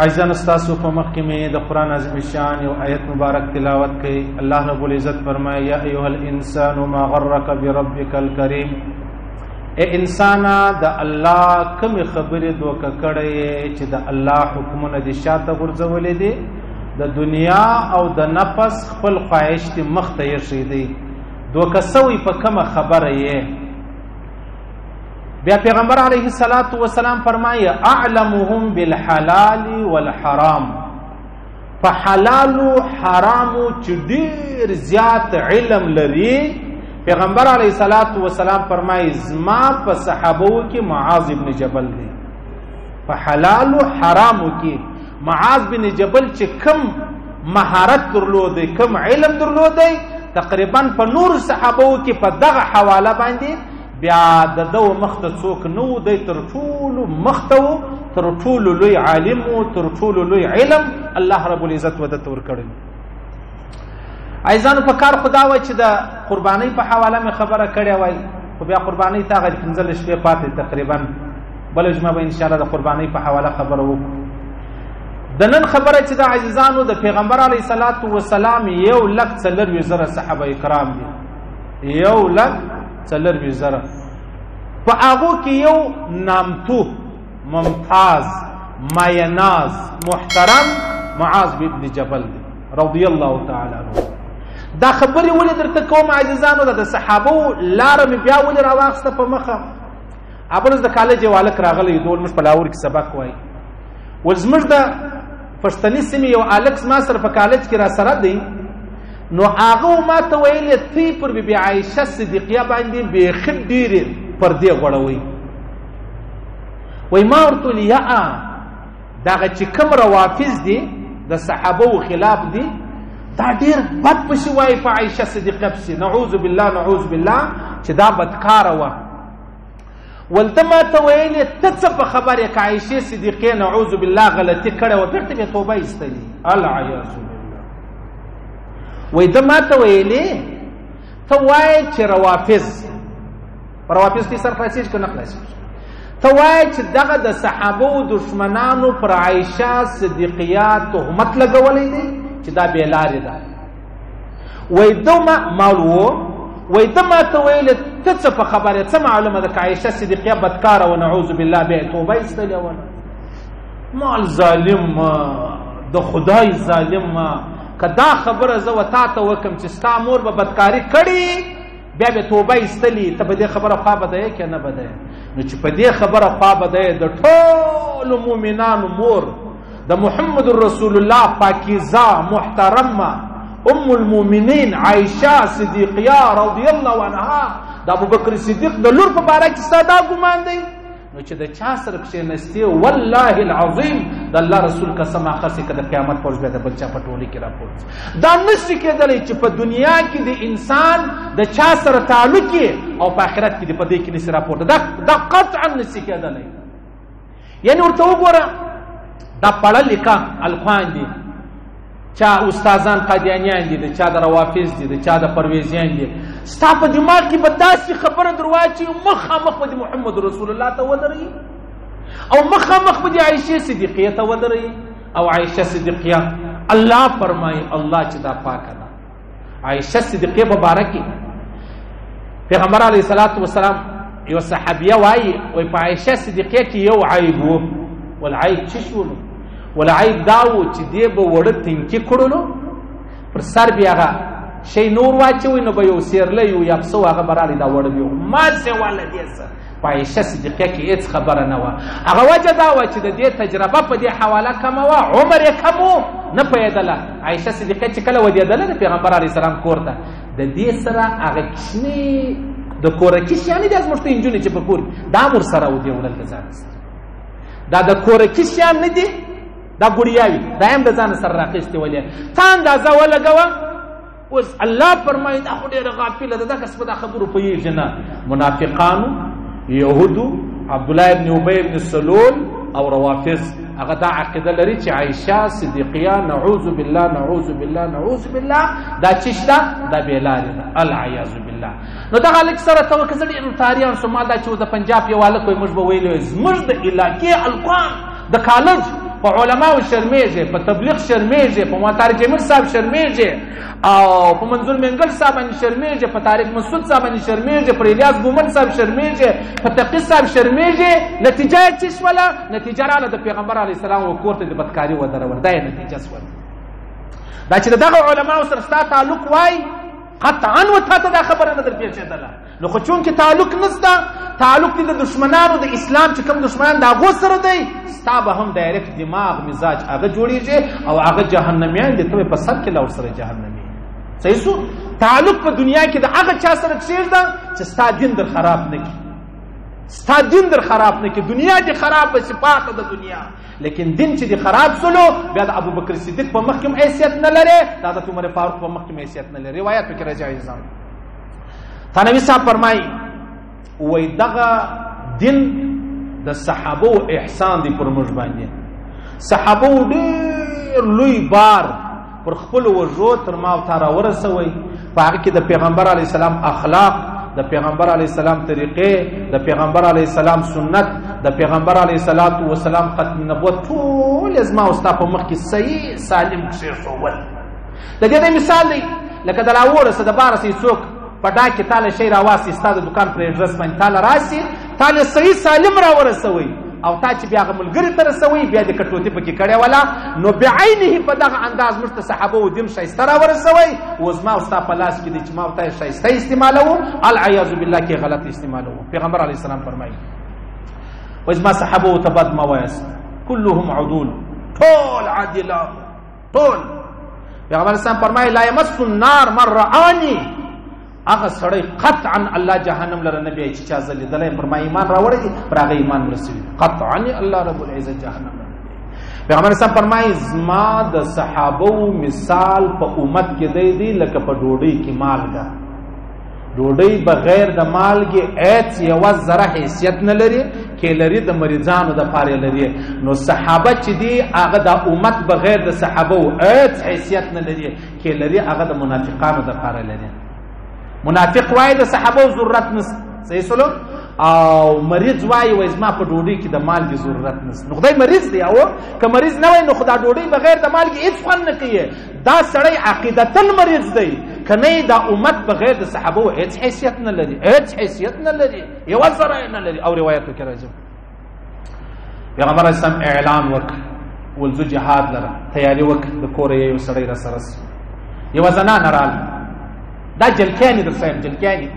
عزیزانو، ستاسو په مخ کې مې د قرآن عظیم شان یو آیت مبارک تلاوت کړي. الله رب العزت فرمایي: یا ایها الانسان ما غرک بربک الکریم. اے انسانا، د الله کومې خبرې دوکه کړی چې د الله حکمونه دې شاته غورځولې دي، د دنیا او د نفس خپل خواهش دې مخ ته ایښی دی، دوکه سوی په کومه خبره یې؟ بیا پیغمبر علیه الصلاة والسلام فرمایي: اعلمهم بالحلال والحرام. په حلالو حرامو چې ډېر زیات علم لري، پیغمبر علیه الصلاة والسلام فرمایي: زما په صحابو کې معاذ بن جبل دی. په حلالو حرامو کې معاذ بن جبل چې کم مهارت درلودی، کم علم درلودی، تقریبا په نور صحابو کې په دغه حواله باندې بیا د ده مخته څوک نه و. دی تر ټولو مخته و، تر ټولو لوی عالم و، تر ټولو لوی علم الله رب العزت وده ته ورکړی. عزیزانو، په کار خو دا وه چې د قربانۍ په حواله مې خبره کړې وای، خو بیا قربانۍ ته هغه 15 شپې پاتې تقریبا، بله جمعه به انشاءالله د قربانۍ په حواله خبره وکړو. د نن خبره چې د عزیزانو د پیغمبر علیه الصلاة والسلام 1,40,000 صحابه کرام دي، 1,40,000. په هغو کې یو نامتو، ممتاز، مایناز، محترم معاذ بن جبل دی رضی الله تعالی عنه. دا خبرې ولې درته کوم عزیزانو؟ دا د صحابو لاره مې بیا ولې راواخیسته په مخه؟ ابل د کالج یو هلک راغلی دی، موږ په لاهور کې سبق وایي، ول زموږ د پښتني سیمې یو هلک زما سره په کالج کې را سره دی، نو هغه ما ته ویلې تی پر بي بي عایشه صدیقیه باندې بیخي ډېرې پردې غوړوي. وایي ما ورته ویل: یا دغه چې کوم روافض دي د صحابو خلاف دي، دا ډېر بد پسې وایي په عایشه صدیقه پسې، نعوذ بالله نعوذ بالله، چې دا بدکاره وه. ولته ما ته ویلې ته څه په خبر یې که عایشې صدیقې نعوذ بالله غلطي کړې وه، بېرته مې توبه ایستلې، العیاذ بالله. وایي ده ما ته ویلې ته وایې چې روافض، روافض تی سر خلاصېږي که نه خلاصېږي؟ ته وایې چې دغه د صحابو دښمنانو پر عایشه صدیقیه تهمت لګولی دی چې دا بې لارې ده. وایي ده ما وایي ده ما ته ویلې ته څه په خبر یې، څه معلومه ده که عایشه صدیقیه بدکاره وه نعوذ بالله بیا یې توبه ایستلې وه؟ مال ظالم، د خدای ظالم، که دا خبره زه و تا ته وکم چې ستا مور به بدکاري کړي بیا به توبه ایستلې، ته په دې خبره خوا بده یې که نه بده یې؟ نو چې په دې خبره خوا بده یې، د ټولو مؤمنانو مور، د محمد رسول الله پاکیزه محترمه ام المؤمنین عایشه صدیقیه رضی الله عنها، د ابوبکر صدیق د لور په باره کې ستا دا ګمان دی، نو چې د چا سره کښېنستې والله العظیم د الله رسول قسم اخسې که د قیامت پر ورځ بیا د بل چا په ټولۍ کې راپورته. دا نشي کېدلی چې په دنیا کې د انسان د چا سره تعلق او په آخرت کې د په دې کې نشي راپورته، دا قطعا نشي کېدلی. یعنې ورته وګوره، دا پړه لیکه الخوان دي، چا استادان قادیانیان دي، د چا د روافض دي، د چا د پرویزیان دي، ستا په دماغ کې به داسې خبره در واچوي مخامخ به د محمد رسول الله ته ودروي او مخامخ به د عایشې صدیقیه ته ودروي. او عایشه صدیقیه الله فرمایي، الله چې دا پاکه ده. عایشه صدیقیه په باره کې پیغمبر علیه الصلاة والسلام یو صحابیه وایي، وایي په عایشه صدیقیه کې یو عیب و. والعیب څه شولو؟ والعیب دا و چې دې به وړه تنکي کړلو، پر سر بیا هغه شی نور واچوي، نو به یو سیرلی یو یا پسه هغه به راغلی دا وړه بیا ما سوا له دې څه. په عایشه صدیقیه کې هېڅ خبره نه وه. هغه وجه دا وه چې د دې تجربه په دې حواله کمه وه، عمر یې کم و، نه پوهېدله. عایشه صدیقیه چې کله ودېدله د پیغمبر علیه السلام کور ته، د دې سره هغه کوچني د کورکي شیان دي زموږ ته نجونې چې په کور دا هم ورسره و، دې وړل د ځان سره. دا د کورکي شیان نه دي، دا ګوړیاوي، دا یې هم د ځان سره راخیستې ولې. تا اندازه ولګوه. اوس الله فرمایي دا خو ډېره غافله ده، دا کس په دا خبرو پوهېږي نه. منافقانو، یهودو، عبدالله ابن ابی ابن سلول او روافض هغه دا عقیده لري چې عایشه صدیقیه نعوذ بالله نعوذ بالله نعوذ بالله دا چې شته دا بې لارې ده، العیاذ بالله. نو دغه هلک سره ته وکړه، زه ډېر تاریان شوم، ما دا چې د پنجاب یو هلک وایي، موږ به ویلي وای زموږ د علاقې هلکان د کالج په علماو شرمېږې، په تبلیغ شرمېږې، په طارق جمیل صاحب شرمېږې، او په منظور منګل صاحب باندې شرمېږې، په طارق مسعود صاحب باندې شرمېږې، پر الیاس ګومن صاحب شرمېږې، په تقي صاحب شرمېږې. نتیجه یې څه شوله؟ نتیجه راله د پیغمبر علیه السلام و کور ته د بدکاري ودرول. دا یې نتیجه شوله. دا چې د دغه علماو سره ستا تعلق وای، قطعا و تا ته دا خبره نه در پېښېدله. نو خو چونکې تعلق نسته، تعلق دې د دشمنانو د اسلام چې کوم دشمنان د هغو سره دی، ستا به هم direct دماغ مزاج هغه جوړېږي او هغه جهنمیان دي، ته به په سر کې لا ورسره جهنمي. صحیح سو؟ تعلق په دنیا کې د هغه چا سره کښېږده چې ستا دین در خراب نه کړي، ستا دین در خراب نه کړي. دنیا دې خرابه شي، پاکه د دنیا، لیکن دین چې دې خراب سولو، بیا د ابوبکر صدیق په مخ کې هم حیثیت نه لري، د حضرت عمر فاروق په مخ کې هم حیثیت نه لري. روایت پکې راځي. عزیزان، ثانوي صاحب فرمایي وایي دغه دین د صحابو احسان دی پر موږ باندې. صحابو ډېر لوی بار پر خپلو وږو تر ما او تا راورسوی. په هغه کې د پیغمبر علیه السلام اخلاق، د پیغمبر علیه السلام طریقې، د پیغمبر علیه السلام سنت، د پیغمبر علیه الصلاة والسلام ختم نبوت ټول زما او ستا په مخ کې صحیح سالم کښېښوول. د دې دی مثال دی لکه د راورسه د باره سي څوک په ډاک کې تاله شی راواسي، ستا د دکان پر اډرس باندې تاله راسي، تاله صحیح سالم راورسوي، او تا چې بیا هغه ملګري ته رسوي، بیا دې کټوتي پکې کړې وله، نو بعینه په دغه انداز موږ ته صحابه و دین ښایسته راورسوي. او زما او ستا په لاس کې دی چې ما او تا یې ښایسته استعمالوو، العیاذ بالله کې غلط استعمالوو. پیغمبر علیه السلام فرمایي وایي زما صحابه ته بد مه وایاست، کلهم عدول، ټول عادلان، ټول. پیغمبر علیه السلام فرمایي لا یمس النار من رآني، هغه سړی قطعا الله جهنم لره نه بیایي چې چا زه لیدلی پر ما ایمان راوړی دی، پر هغه ایمان ورسوي، قطعا الله رب العزت جهنم لره نه بیایي. پیغمبر صاحب فرمایي زما د صحابو مثال په امت کې دی لکه په ډوډۍ کې مالګه. ډوډۍ بغیر د مالګې هېڅ یوه ذره حیثیت نه لري، کې لري د مریضانو دپاره لري. نو صحابه چې دي هغه د امت بغیر د صحابو هېڅ حیثیت نه لري، کې لري هغه د منافقانو دپاره لري. منافق وایي د صحابو ضرورت نشته، صحیح سلو، او مریض وایي وایي زما په ډوډۍ کې د مالګې ضرورت نشته. نو خدای مریض دی، او که مریض نه وای نو خدا ډوډۍ بغیر د مالګې هېڅ خوند نه کوي. دا سړی عقیدتاً مریض دی، که نه دا امت بغیر د صحابو هېڅ حیثیت نه لري، هېڅ حیثیت نه لري، یوه ذره یې نه لري. او روایتو کې راځي پیغمبر علیه السلام اعلان وکړ، ول زه جهاد لره تیاري وکړه، د کوره یې یو سړی راسره سو، یوه زنانه راغله، دا جلکیانې در صاحب جلکیانې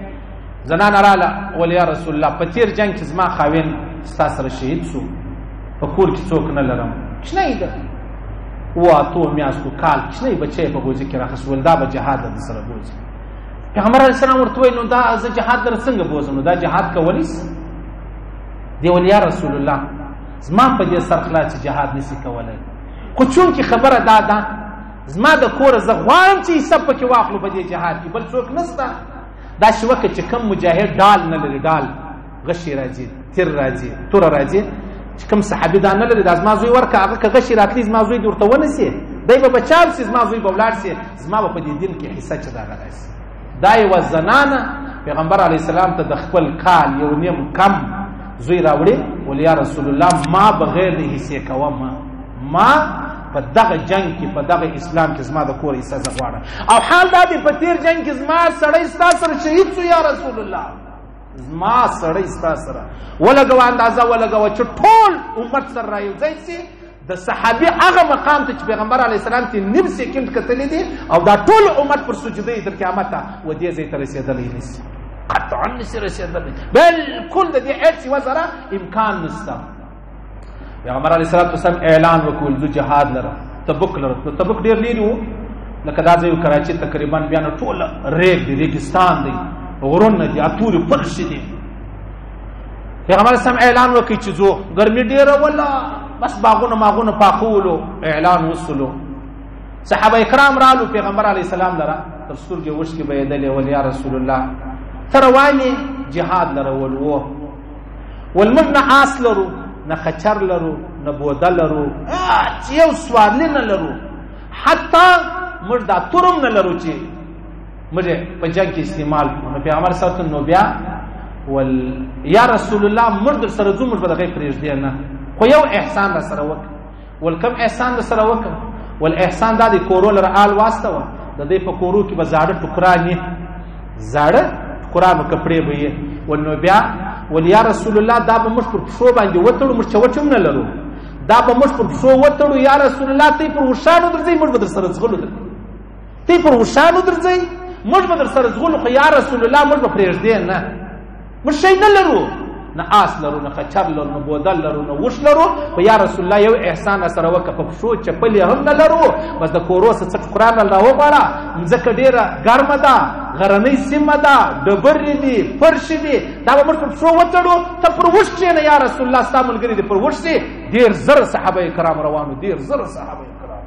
زنانه راله، ول یا رسول الله په تېر جنګ کې زما خاوند ستا سره شهید سو، په کور کې څوک نه لرم، کوچنی ده، اوو اتو میاشتو کال کوچنی بچی په ګوزي کې راخیست، ول دا به جهاد در سره بوځي. پیغمبر علیه السلام ورته وویل نو دا زه جهاد در څنګه بوځم، نو دا جهاد کولی سي؟ دی ول یا رسول الله زما په دې سر خلاص چې جهاد نسي کولی، خو چونکې خبره دا ده زما د کوره زه غواړم چې حساب پکې واخلو په دې جهاد کې، بل څوک نسته. داسې وکړه چې کوم مجاهد ډال نه لري، ډال غشي راځي، تیر راځي، توره راځي، چې کوم صحابي دا نه لري، دا زما زوی ورکړه، هغه که غشي راتلي زما زوی دې ورته ونیسي، دی به بچاو سي، زما زوی به ولاړ سي، زما به په دې دین کې حصه چې دغه راسي. دا یوه زنانه پیغمبر علیه السلام ته د خپل کال یو نیم کم زوی راوړي، ول یا رسول الله ما بغیر د حصې کوم، ما په دغه جنگ کې په دغه اسلام کې زما د کور حصه زه غواړم. او حال دا دی په تېر جنگ کې زما سړی ستا سره شهید سو، یا رسول الله زما سړی ستا سره ولګوه، اندازه ولګوه چې ټول امت سره را یو ځای سي، د صحابي هغه مقام ته چې پیغمبر علیه السلام ته نیم سیکنډ کتلی دی، او دا ټول امت پر سجدې تر قیامته و دې ځای ته رسېدلی نه سي، قطعا نه سي رسېدلی، بالکل د دې هېڅ یوه ذره امکان نشته. پیغمبر علیه الصلاة والسلام اعلان وکړ زه جهاد لره تبوک لره. نو تبوک ډېر لیرې و، لکه دا ځای کراچي تقریبا، بیا نو ټول ریګ دی، ریګستان دی، غرونه دي، تورې پرښې دي. پیغمبر علیه السلام اعلان وکړ چې ځو، ګرمي ډېره وله، بس باغونه ماغونه پاخولو، اعلان وسلو. صحابه کرام رالو پیغمبر علیه السلام لره، تر سترګې اوښکې بهېدلې، ول یا رسول الله ته روان یې جهاد لره؟ ول وو. ول موږ نه آس لرو، نه خچر لرو، نه بوده لرو، هېڅ یو سوارلي نه لرو، حتی موږ دا تورم نه لرو چې موږ په جنګ کې استعمال کړو. نو پیغمبر صلی الله علیه وسلم نو بیا ول یا رسول الله موږ در سره ځو، موږ به دغه پرېږدې نه، خو یو احسان را سره وکړه. ول کوم احسان در سره وکړم؟ ول احسان دا دی کورو لره آل واستوه، د دې په کورو کې به زاړه ټوکران یې، زاړه ټوکرانو کپړې به یې. ول نو بیا ول یا رسول الله دا به موږ پر پښو باندې وتړو، موږ چوټ هم نه لرو، دا به موږ پر پښو وتړو یا رسول الله، ته یې پر اوښانو درځئ، موږ به در سره ځغلو، ته یې پر اوښانو درځئ، موږ به در سره ځغلو، خو یا رسول الله موږ به پرېږدې نه، موږ شی نه لرو، نه آس لرو، نه خچر لرو، نه بودل لرو، نه اوښ لرو، خو یا رسول الله یو احسان سره وکړه، په پښو چپلې هم نه لرو، بس د کورو څخه څه ټوکران راوغواړه، مځکه ډېره ګرمه ده، غرنۍ سیمه ده، ډبرې دي، فرشې دي، دا به موږ پر پښو وتړو، ته پر اوښ کښېنه یا رسول الله، ستا ملګري دې پر اوښ سي. ډېر زر صحابه کرام روانو، ډېر زر صحابه کرام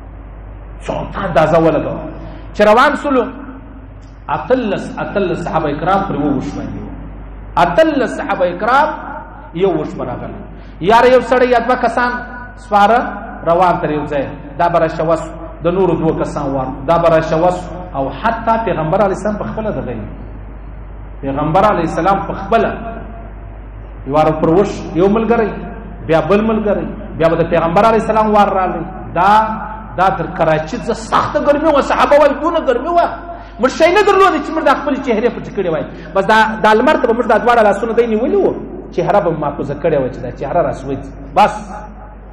څو اندازه ولګوه چې روان سولو. 18 صحابه کرام پر یوه اوښ باندې، 18 صحابه کرام یو اوښ به راغلی. یاره یو سړی یا دوه کسان سپاره روان تر یو ځای، دا به راشوه سو، د نورو دوو کسان وار، دا به راشوه سو. او حتی پیغمبر علیه السلام په خپله دغه پیغمبر علیه السلام په خپله یوار پر اوښ یو ملګری، بیا بل ملګری، بیا به د پیغمبر علیه السلام وار راغلی. دا تر کراچي څه سخته ګرمي وه، صحابه وایي دونه ګرمي وه، موږ شی نه درلودی چې موږ دا خپلې چهرې پټې کړې وای، بس دا لمر ته به موږ دا دواړه لاسونه دی نیولي وو، چهره به مو محفوظه کړې وه چې دا چهره را سوځي، بس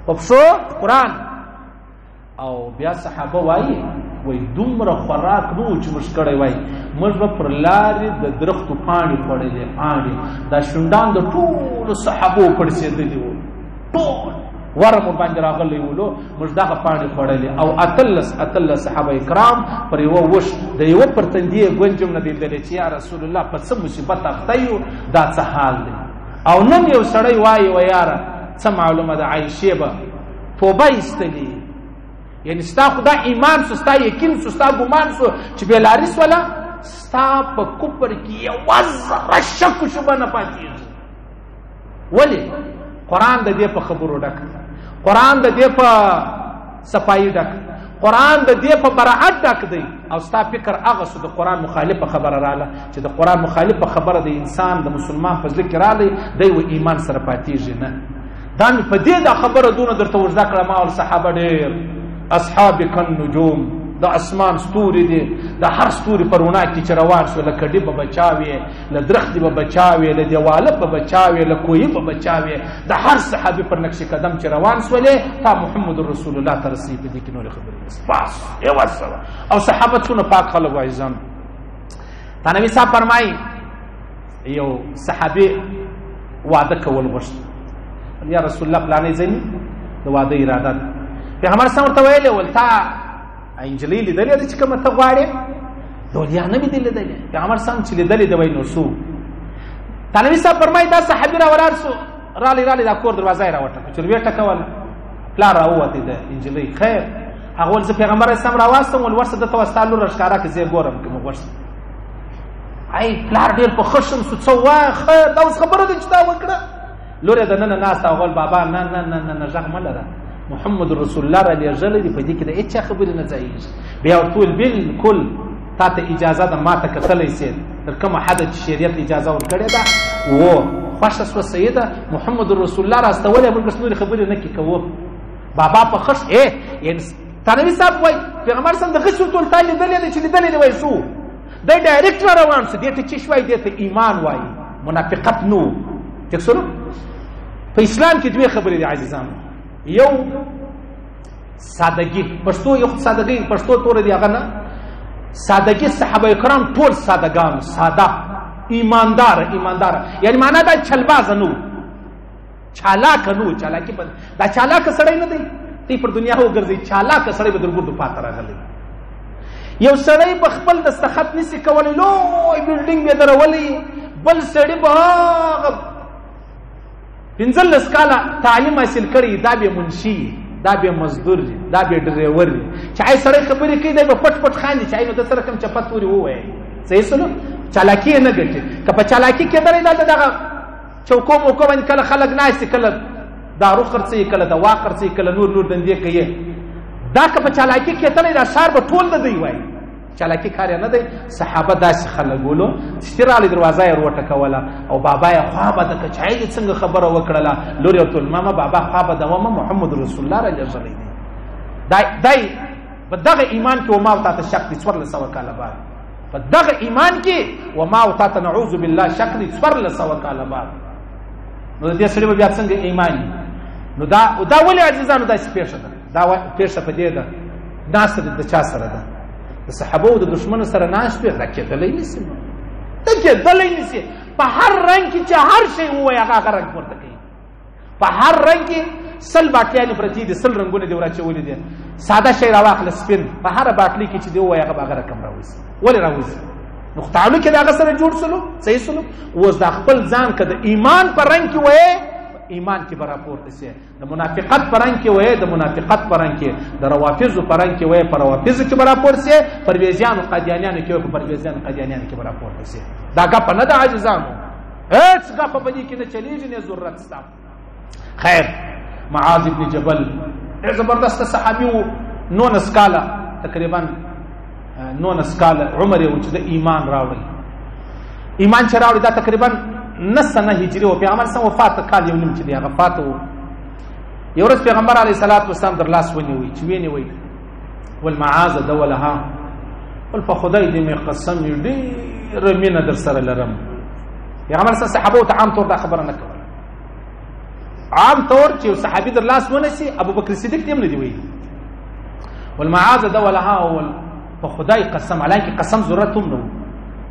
په پښو قرآن. او بیا صحابه وایي وایي دومره خوراک نه و چې موږ کړی وای، موږ به پر لارې د درختو پاڼې خوړلې، پاڼې، دا شونډان د ټولو صحابو پړسېدلي وو، ټول ورم ورباندې راغلی ولو، موږ دغه پاڼې خوړلې. او 18 صحابه کرام پر یوه اوښ، د یوه پر تندي یې ګونج هم نه دی لیدلی چې یا رسول الله په څه مصیبت اخته یو، دا څه حال دی. او نن یو سړی وایي و یاره څه معلومه ده عایشې به توبه ایستلې، یعنی ستا خو دا ایمان سو، ستا یقین سو، ستا ګمان سو چې بې لاري سوله، ستا په کفر کې یوه ذره شک و شبه نه پاتېږي. ولې؟ قرآن د دې په خبرو ډک، قرآن د دې په صفایي ډک، قرآن د دې په براعت ډک دی. او ستا فکر هغه سو د قرآن مخالفه خبره راله، چې د قرآن مخالفه خبره د انسان د مسلمان په زړه کې رالی، دی و ایمان سره پاتېږي نه. دا مې په دې دا خبره دونه درته اوږده کړه، ما ول صحابه ډېر اصحاب کالنجوم، د اسمان ستوري دي، د هر ستوري په رڼا کې چې روان شو، له کډې به بچاوې، له درختې به بچاوې، له دیواله به بچاوې، له کوهي به بچاوې، د هر صحابي پر نقش قدم چې روان سولې تا محمد رسول الله ته رسوي. په دې کې نورې خبرې نشته، بس یوه سوه. او صحابه څونه پاک خلک وو عزیزانو. تنوي صاحب فرمایي یو صحابي واده کول غوښت، یا رسول الله پلانې ځای د واده اراده ده. پیغمبر صاحب ورته ویلي ول تا نجلۍ لیدلې ده چې کومه ته غواړې؟ دولیا نه مې دي لیدلې. پیغمبر صاحب چې لیدلې ده وایي نو څو. تنوي صاحب فرمایي دا صحابي را ولاړ سو، رالی رالی دا کور دروازه یې راوټکه، چې ویې ټکوله، پلار راووتی د نجلۍ، خیر. هغه ول زه پیغمبر اسلام راواستم، ول ورسه ده ته ستا لور راښکاره کړه، زه یې ګورم که مې غوښته. ای پلار ډېر په خشم سو، څه وایه، خیر دا اوس خبره ده چې تا وکړه. لور یې دننه ناسته، هغه ول بابا نه نه نه نه نه غږ مه لره، محمد رسول الله را لېږلی دی، په دې کې د هېچا خبرې نه ځایېږي. بیا ورته وویل بالکل تا ته اجازه ده، ما ته کتلی سې تر کومه حده چې شریعت اجازه ورکړې ده. و خوښه سوه، صحیح ده، محمد رسول الله را استولی، موږ بس نورې خبرې نه کې کوو. بابا په خښ یعنی تنوي صاحب وایي پیغمبر سم د غشي ورته ویل تا لیدلې ده چې لیدلې دې وایي څو دی ډایرکټ را روان سو، دې ته چې شوی دې ته ایمان وایي، منافقت نه و. ټیک سولو؟ په اسلام کې دوې خبرې دي عزیزانو، یو سادگی، پښتو یو سادگی، پښتو توره دی هغه نه سادگی. صحابه کرام ټول سادهګان، ساده، ایماندار، ایماندار یعنی معنا دا چلبازه نه و، چالاکه نه و. چالاکي دا چالاکه سړی نه دی، تی پر دنیا وګرځي، چالاکه سړی به در ګردو پاته راغلی. یو سړی به خپل دستخط نسي کولی، لوی بلډینګ به درولی، بل سړی به هغه 15 کاله تعلیم حاصل کړي، دا به منشي، دا به مزدور دی، دا به ډریور دی، چې آی سړی خبرې کوي دی به پټ پټ خاندي، چې آی نو د سره کوم چپت توري ووایي. صحیح سلو؟ چالاکي یې نه ګټي. که په چالاکي کېدلی دا دغه چوکو موکو باندې کله خلک ناست دي، کله دارو خرڅوي، کله دوا خرڅوي، کله نور نور دندې کوي، دا که په چالاکي کېدلی دا ښار به ټول د دوی وای. چالاکي کار یې نه دی. صحابه داسې خلک ولو چې راغلي دروازه یې وروټکوله او بابا یې خوا بده که چې دې څنګه خبره وکړله، لور یې ورته وویل ماما بابا خوا بده ومه، محمد رسول الله را لېږلی دی. دای په دغه ایمان کې وما او تا ته شک دی 1400 کاله بعد. په دغه ایمان کې وما او تا ته نعوذ بالله شک دی 1400 کاله بعد. نو د دې سړي به بیا څنګه ایمان وي؟ نو دا ولې عزیزانو داسې پېښه ده؟ دا پېښه په دې ده، ناسته د چا سره ده؟ د صحابو د دښمن سره ناست وي، دا کېدلی نه سي، دا کېدلی نه سي. په هر رنګ کې چې هر شی ووایي هغه هغه رنګ پورته کوي. په هر رنګ کې 100 باټلیانې پرتې دي، 100 رنګونه دې وراچولي دي. ساده شی راواخله سپین، په هره باټلۍ کې چې دې ووایي هغه به هغه رقم راوځي. ولې راوځي؟ نو خو تعلق یې د هغه سره جوړ سلو، صحیح سلو. اوس دا خپل ځان که د ایمان په رنګ کې وایې، ایمان کې به راپورته سي، د منافقت په رنګ کې وایې، د منافقت په رنګ کې، د روافضو په رنګ کې وایې، په روافضو کې به راپورته سي، پرویزیانو قادیانیانو کې وایې، په پرویزیانو قادیانیانو کې به راپورته سي. دا ګپه نه ده عاجزانو، هېڅ ګپه په دې کې نه چلېږي، نه ضرورت سته. خیر، معاذ ابن جبل ډېر زبردست صحابي و، 19 کاله تقریبا 19 کاله عمر یې و چې د ایمان راوړی. ایمان چې راوړی دا تقریبا 9 سنه هجري و. پیغمبر سم وفات کال یو نیم چې دی هغه فات و. یو ورځ پیغمبر علیه الصلاة والسلام در لاس ونیوی، چې وینیوی ول معاذ دولها، ول په خدای دې مې قسم ډېره مینه در سره لرم. پیغمبر سم صحابو ته عام طور دا خبره نه کوله. عام طور چې صحابي در لاس ونیسي، ابوبکر صدیق دې هم نه دی ویلي. ول معاذ دولها ول په خدای قسم، حالانکه قسم ضرورت هم نه و،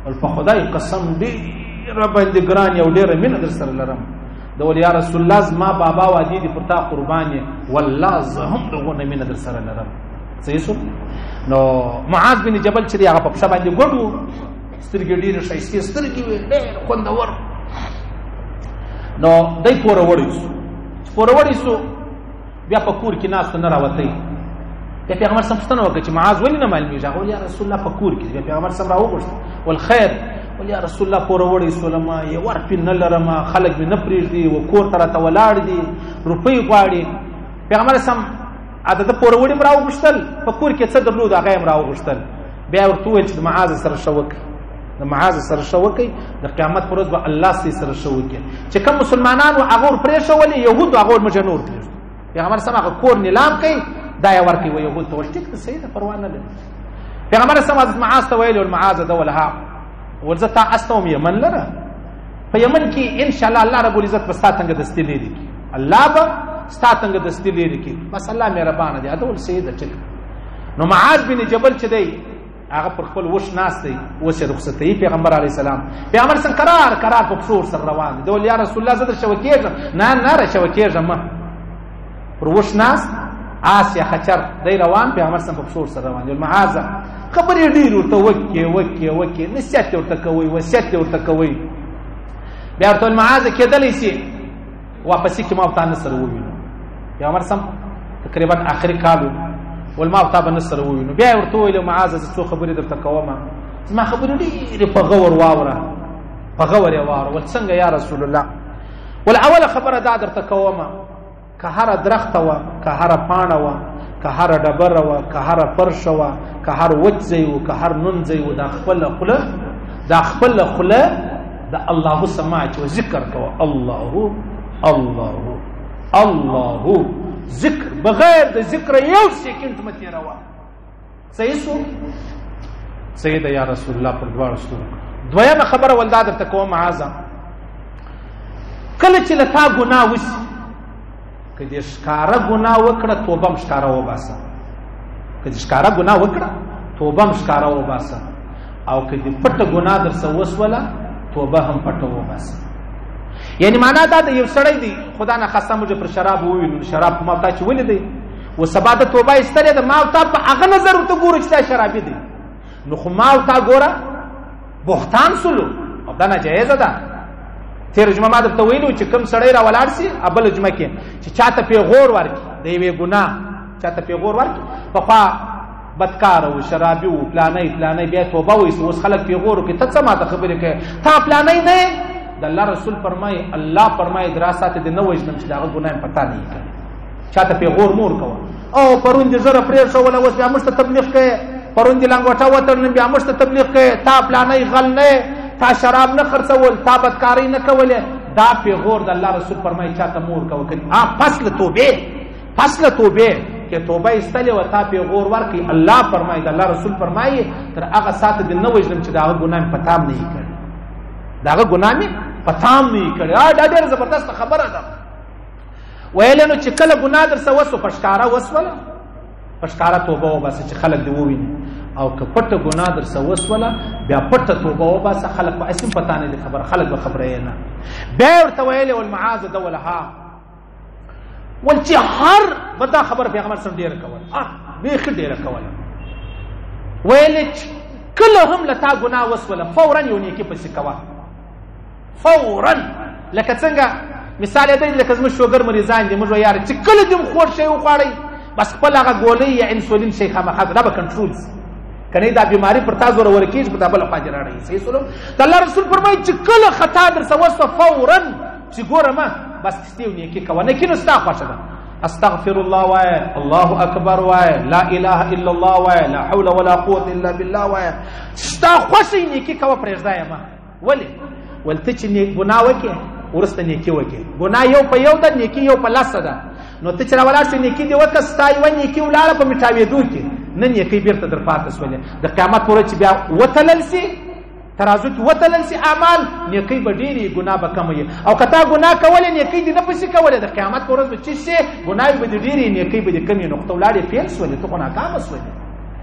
ول په خدای قسم ډېره باندې ګران یو، ډېره مینه در سره لرم. ده ول یا رسول الله زما بابا وادي دې پر تا قربان یې، والله زه هم دغونه مینه در سره لرم. صحیح سو. نو معاذ بن جبل چې دی هغه په پښه باندې ګډ و، سترګې ډېرې ښایستې سترګې وې، ډېر خوندور. نو دی پوروړی سو، چې پوروړی سو بیا په کور کې ناست نه راوتی. بیا پیغمبر سم پوښتنه وکړه چې معاذ ولې نه معلومېږي؟ هغه ویل یا رسول الله په کور کې. بیا پیغمبر سم راوغوښت، ول خیر، ول یا رسول الله پوروړی سولم، یو ورپې نه لرم، خلک مې نه پرېږدي، و کور ته راته ولاړ دي، روپۍ غواړي. پیغمبر سم د ده پوروړي هم راوغوښتل، په کور کې څه درلود هغه یې هم راوغوښتل. بیا یې ورته وویل چې د معاذ سره ښه وکړئ، د معاذ سره ښه وکړئ، د قیامت پر ورځ به الله سي سره ښه وکړي. چې کوم مسلمانان وو هغه ور پرېښولې، یهودو هغه ور موږ نه ور پرېږدو. پیغمبر سم هغه کور نیلام کوي، دا یې ورکوي و یهود ته، ول ټیک ده، صحیح ده، پروا نه لري. پیغمبر سم حضرت معاذ ته ویل، ول معاذ ده ولها، ول زه تا استوم یمن لره، په یمن کې انشاءالله الله رب العزت به ستا تنګ دستي لیرې کړي، الله به ستا تنګ دستي لیرې کړي، بس الله مهربانه دی. هغه ول صحیح ده، ټیک. نو معاذ بن جبل چې دی هغه پر خپل وښ ناست دی، اوس یې رخصتوي پیغمبر علیه السلام. پیغمبر څنګه کرار کرار په پښو ورسره روان دی. ده ویل یا رسول الله زه در شوه کېږم. نه نه را شوه کېږم مه. پر وښ ناست آس یا خچر دی روان، پیغمبر سم په پښو ورسره روان دی. معاذ خبرې ډېرې ورته وکړې وکړې وکړې، نصیحت یې ورته کوي، وصیت یې ورته کوي. بیا ورته ویل معاذ کېدلی سي واپسې کې ما او تا نه سره ووینو. پیغمبر سم تقریبا آخري کال و، ول ما او تا به نه سره ووینو. بیا یې ورته وویل معاذ زه څو خبرې درته کوم، زما خبرې ډېرې په غور واوره، په غور یې واوره. ول څنګه یا رسول الله؟ ول اوله خبره دا درته کوم، که هره درخته وه، که هره پاڼه وه، که هره ډبره وه، که هره فرشه وه، که هر وچ ځای و، که هر نون ځای و، دا خپله خوله، دا خپله خوله د الله سما چې ذکر کوه، الله الله الله ذکر، بغیر د ذکر یو سیکنډ مه تېروه. صحیح سو؟ صحیح ده یا رسول الله. پر دواړو سترګو. دویمه خبره ول دا درته کوم معاذ، کله چې له تا ګناه وسي، که دې ښکاره ګناه وکړه توبه هم ښکاره وباسه، که دې ښکاره ګناه وکړه توبه هم ښکاره وباسه، او که دې پټه ګناه درسه وسوله توبه هم پټه وباسه. یعنی معنا دا ده، یو سړی دی خدا نخواسته موږ پر شراب ووینو، شراب خو ما او تا چې ولیدی، و سبا د توبه ایستلې ده، ما او تا په هغه نظر ورته ګورو چې دا شرابي دی، نو خو ما او تا ګوره بهتان سولو، او دا ناجایزه ده. تېره جمعه ما درته ویلي چې کوم سړی را ولاړ سي، بله جمعه کې چې چاته پیغور ورکړي د یوې ګناه، چاته پیغور ورکړي، پخوا بدکار و، شرابي و، پلانی پلانی، بیا توبه وایسته، اوس خلک پیغور ورکړي، ته څه ماته خبرې کوې، تا پلانی نه یې؟ د الله رسول فرمایي، الله فرمایي درا ساته دې نه وژنم چې د هغه ګناه مې په تا نه وي کړې. چاته پیغور مه ورکوه. او پرون دې ږیره پرېښوله، اوس بیا موږ ته تبلیغ کوې، پرون دې لنګوټه وتړ، نن بیا موږ ته تبلیغ کوې، تا پلانی غل نه یې، تا شراب نه خرڅول، تا بدکارۍ نه کولې. دا پیغور د الله رسول فرمایي چاته مه ورکوه. پس له توبې، پس له توبې چې توبه ایستلې وه، تا پیغور ورکړي، الله فرمایي، د الله رسول فرمایي، تر هغه ساعته دې نه وژنم چې د هغه ګناه مې په تام نه یي کړې، د هغه ګناه مې په تام نه یي کړې. دا ډېره زبردسته خبره ده. ویل نو چې کله ګناه در سره وسو، په ښکاره وسوله، په ښکاره توبه وباسه چې خلک دې وویني، او که پټه ګناه در سره وسوله بیا پټه توبه وباسه، خلک به هسې هم په تا نه دي خبر، خلک به خبروي نه. بیا یې ورته ویلې ول معاذ دولها، ول چې هر به دا خبره پیغمبر سم ډېره کوله، بیخي ډېره کوله. ویلې چې کله هم له تا ګناه وسوله فورا یو نیکي پسې کوه، فورا. لکه څنګه مثال یې دی، لکه زموږ شوګر مریضان دي، موږ وایو یاره چې کله دې هم خوږ شی وخواړئ، بس خپل هغه ګولۍ یا انسولین شی خامخا دا به کنټرول سي، که نه دا بیماري پر تا زورور کېږي، په دا بله خوا دې راړوي. صحیح سولم؟ د الله رسول فرمایي چې کله خطا در سره وسوه فورا چې ګوره ما بس ستې یو نیکي کوه، نیکي نو ستا خوښه ده، استغفر الله وایه، الله اکبر وایه، لا اله الا الله وایه، لا حول ولا قوة الا بالله وایه، ستا خوښه نیکي کوه، پرېږده یې مه. ولې؟ ول ته چې ګناه وکړې وروسته نیکي وکړې، ګناه یو په یو ده، نیکي یو په لسه ده، نو ته چې راولاړ شوې نیکي دې وکړه، ستا یوه نیکي ولاړه په مټاوېدو کې، نه نیکۍ بېرته در پاتې سولې. د قیامت په ورځ چې بیا وتلل سي، ترازو کې وتلل سي اعمال، نیکۍ به ډېرې، ګناه به کمه وي. او که تا ګناه کولې نیکۍ دې نه پسې کولې، د قیامت په ورځ به چې شي ګناوې به دې ډېرې، نیکۍ به دې کمې، نو خو ته ولاړې فیل سولې، ته خو ناکامه سولې،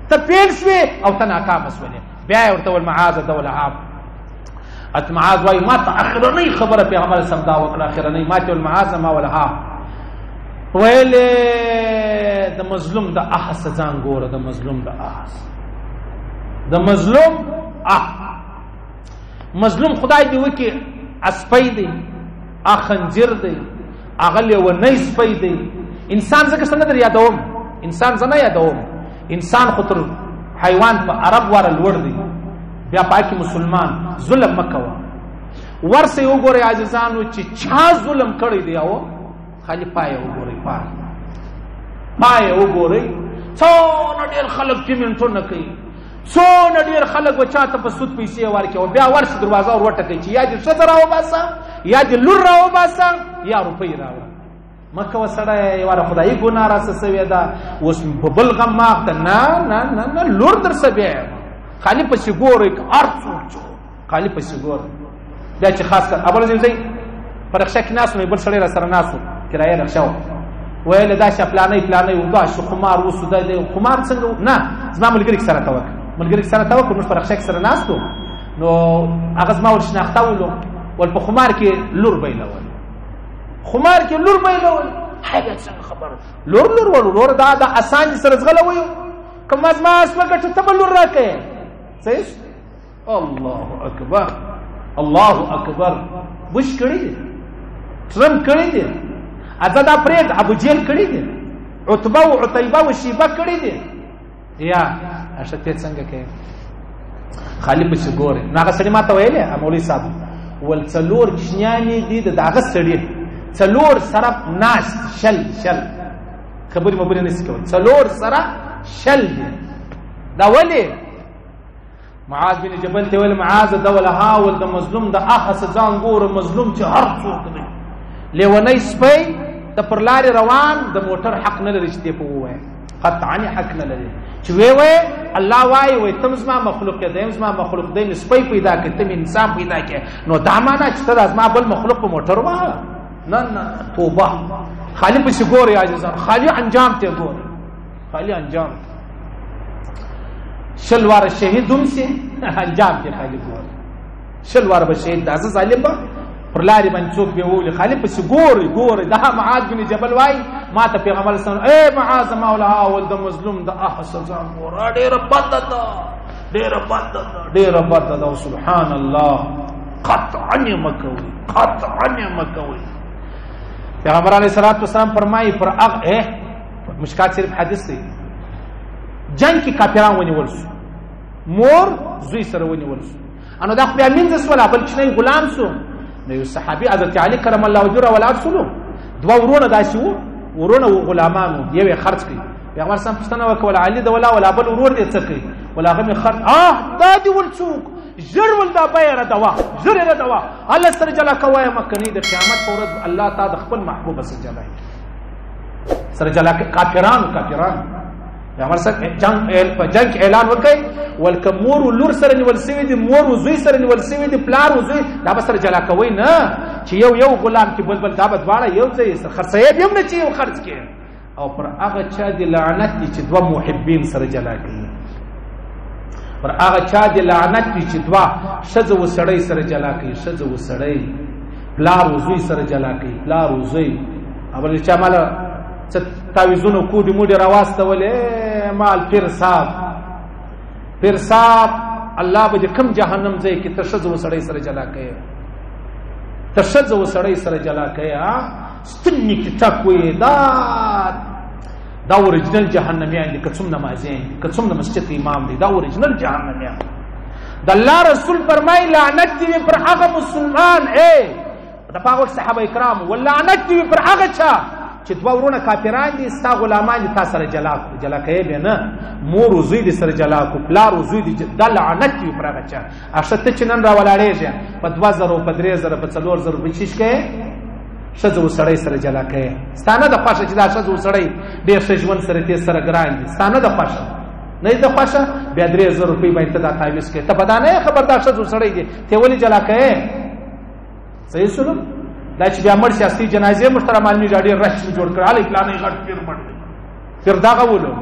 ته فیل شوې او ته ناکامه سولې. بیا یې ورته ویل معاذ دولها، ات معاذ وایي ما ته اخرنۍ خبره پیغمبر سم دا وکړه، اخرنۍ ما ته ویل معاذ ما ولها، ویلې د مظلوم د اه څخه ځان ګوره، د مظلوم د اه، د مظلوم اه، مظلوم خدای دې وکړي اسپی دی، خنجر دی، هغه لیونی سپی دی. انسان ځکه څه نه در یادوم، انسان زه نه یادوم، انسان خو تر حیوان په عرب واره لوړ دی، بیا پاکي مسلمان ظلم مه کوه. ورسئ وګورئ عزیزانو چې چا ظلم کړی دی، او خالي پای وګورئ، پای پای وګورئ، څونه ډېر خلک پیمنټونه کوي، څونه ډېر خلک به چاته په سود پیسې ورکوي، او بیا ورسي دروازه ور وټکوي چې یا دې ښځه راوباسه، یا دې لور راوباسه، یا روپۍ راوړه. مه کوه سړی، یواره خدایي ګناه راسه سوې ده، اوس په بل غم مه اخته، نه نه نه نه، لور درسه بیا خالي پسې ګورئ، که هر څوک چې خالي پسې ګورئ. بیا چې خاص کر اول ځای په رکشه کې ناست وم، بل سړی راسره ناست و، کرایه رکشه وه، ویل داسې پلانی پلانی و، داسې خمار وسو، دا دی خمار څنګه و؟ نه زما ملګري سره ته وکړه، ملګري سره ته وکړه، موږ په رکشه کې سره ناست وو، نو هغه زما ور شناخته ولو، ول په خمار کې لور بایلول، خمار کې لور بایلول، هاي بیا څنګه خبره لور لور ول، ورور دا د اسان دې سره ځغلوي، که ما زما اس وګټه ته به لور راکړې. صحیح؟ الله اکبر، الله اکبر. بوش کړی دی، ټرمپ کړی دی، ازه دا پرېږد، ابو جیل کړی دی، عتبه او عتیبه او شیبه کړی دی، یا ښه ته څنګه کوې؟ خالي پسې ګورې. نو هغه سړي ما ته ویلې، مولوي صاحب ول څلور کوچنیانې دي د هغه سړي، څلور سره ناست، شل شل خبرې مبرې نه سي کولی، څلور سره شل دي. دا ولې؟ معاذ بن جبل ته ویل معاذ دولها، ول د مظلوم د اخ څخه ځان ګوره، مظلوم چې هر څوک دی، لیونی سپی د پر لارې روان، د موټر حق نه لري چې دی په ووایي، قطعا حق نه لري چې وی وی الله وایي، وایي ته زما مخلوق یې، دی زما مخلوق دی، مې سپی پیدا کړې، ته مې انسان پیدا کړې، نو دا معنا چې ته د زما بل مخلوق په موټر وهه؟ نه نه، توبه. خالي پسې ګورئ عزیزان، خالي انجام ته ګورئ، خالي انجام ته. شل واره شهید هم سي، انجام ته خالي ګورئ، شل واره به شهید ده، زه ظالم به پر لارې باندې څوک به وولي، خالي پسې ګورئ ګورئ. دا معاذ بن جبل وایي ما ته پیغمبر صلی الله علیه وسلم، ای معاذ مولا ول د مظلوم د اه سزا ګوره، ډېره بده ده، ډېره بده ده، ډېره بده ده. سبحان الله، قطعا یې مه کوئ، قطعا یې مه کوئ. پیغمبر علیه الصلاة والسلام فرمایي پر هغه مشکات شریف حدیث دی، جنګ کې کافران ونیول سو، مور زوی سره ونیول سو، انو دا خو بیا مینځه سوله، بل کوچنی غلام سو. نو یو صحابي حضرت علي کرم الله وجهه راولاړ سولو، دوه ورونه داسې وو، ورونه وو غلامان وو، یو یې خرڅ کړي. پیغمبر سم پوښتنه وکړه ولا علي ده ولا ولا بل ورور دې څه کوي؟ ولا هغه مې خرڅ، دا دې ول څوک؟ ژر ول دا بیه ردوه، ژر یې ردوه، الله سره جلا کوه یې مه، کني د قیامت په ورځ الله تا د خپل محبوب سره جلا کړي. سره جلا کافرانو کافرانو. پیغمبر صاحب جنگ په جنگ کې اعلان وکړ، ولکه مور و لور سره نیول سوي دي، مور و زوی سره نیول سوي دي، پلار و زوی، دا به سره جلا کوئ نه چې یو یو غلام کې بل بل، دا به دواړه یو ځای سره خرڅوي به هم نه چې یو خرڅ کړي. او پر هغه چا دې لعنت دي چې دوه محبین سره جلا کوي، پر هغه چا دې لعنت دي چې دوه ښځه و سړی سره جلا کوي، ښځه و سړی، پلار و زوی سره جلا کوي، پلار و زوی. اول چا ماله څه تعویذونه کوډې موډې راواستولې، مال پیر صاحب، پیر صاحب الله به دې کوم جهنم ځای کې ته ښځه و سړی سره جلا کوې، ته ښځه و سړی سره جلا کوې، ستنې کې ټک وایي. دا original جهنمیان دي، که څومره مازیان دي، که څومره مسجد امام دی، دا original جهنمیان. د الله رسول فرمایي لعنت دې وي پر هغه مسلمان، ای د په هغه وخت صحابه کرام، ولعنت دې وي پر هغه چا چې دوه ورونه کافران دي، ستا غلامان دي، تا سره جلا کړو، جلا کوې به نه، مور و زوی دې سره جلا کړو، پلار و زوی دې، دا لعنت دې وي پر هغه چا. ښه ته چې نن راولاړېږې په 2000، په 3000، په 4000 په چیش کوې، ښځه و سړی سره جلا کوې، ستا نه ده خوښه چې دا ښځه و سړی ډېر ښه ژوند سره تېز سره ګران دي، ستا نه ده خوښه، نه یې ده خوښه، بیا 3000 روپۍ باندې ته دا تعویذ کوې، ته به دا نه یې خبر دا ښځه و سړی دي، ته ولې جلا کوې؟ صحیح سلو؟ دا چې بیا مړ شي اصلي جنازې موږ ته رامعلومېږي، ډېر رش مو جوړ کړ، هلئ فلانی غټ پیر مړ دی، پیر دغه ولو.